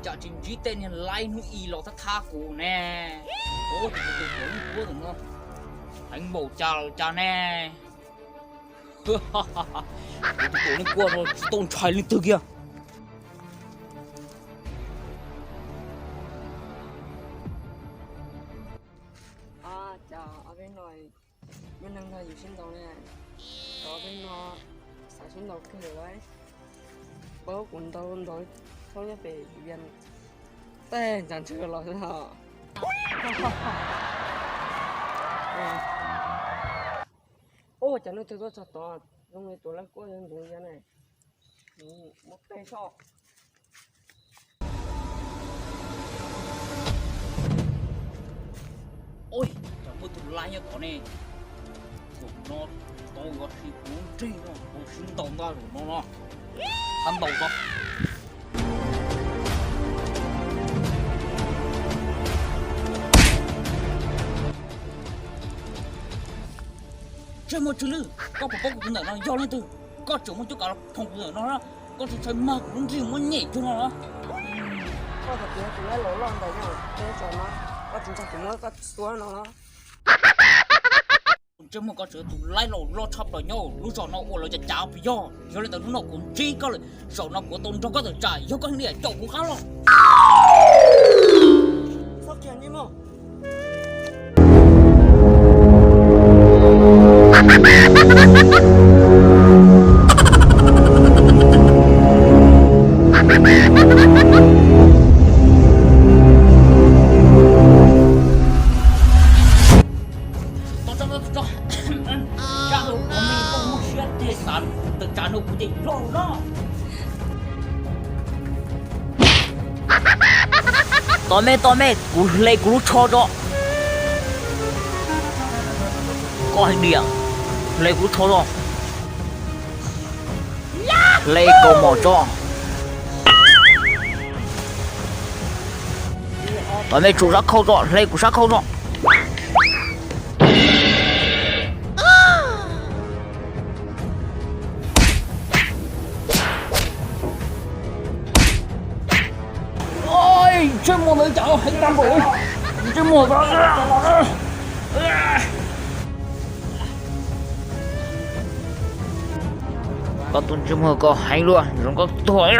Cas tsis ntsib tej niag laib hnub i los thab thab kuv ne. Tus tus tus tus no heev npaum cas los cas ne. Kuv tus tus leej kuaj no tsis tau ntshai leej twg kiag. Cas ob peb no, muaj neeg nrog yus sib ntaus ne, ob peb no xav sib ntaus kawg lawm. Paub kuv ntaus ntaus thaub nyob pem vias tej ntshav ntswg los xwb os. Ua cas leej twg tuaj txog tod zoo li tus leej kuaj yuav ntxeev ya ne. Muab tej soj. Ua cas muaj tus laib nyob tod ne. Zaum no tau ua si kuv nrig no, kuv sib ntaus ntag zaum no no. Thab ntaus tso. Ntsej muag tsw lwj, koj puas paub kuv tus ntawm no yog leej twg? Koj tseem muaj cuab kav los phoom kuv ntawm no, koj tsis ntshai mag kuv lub nrig muab nyem cuag no los? Koj tau tias tus laib laus loj ntawd nyob peb tsoom no, koj tsis ntshai kuv muab koj xuab no los? Ntsej muag koj tseem tus laib laus loj tshaj plaws nyob lub zos no ua lawv cav cav puas yog? Yog li ntawd hnub no kuv ntsib koj lawm, zaum no kuv tau nrog koj tawm tsam, yog koj niam caum kuv qab los. Tso, tso, tso, tso. Zaj tus me koj muaj siab tiag xav tawm tsam no kuv ces yog no. Tos me, tos me, kuv hle kuv lub tsho tso. Koj heev diam, hle kuv lub tsho tso. Hle kaus mom tso. Tos me, tsum sab khau tso, hle kuv sab khau tso. Ntsej muag ntawd cas heev tag npaum, ntsej muag. Koj tus ntsej muag koj heev luaj, zoo koj tuag.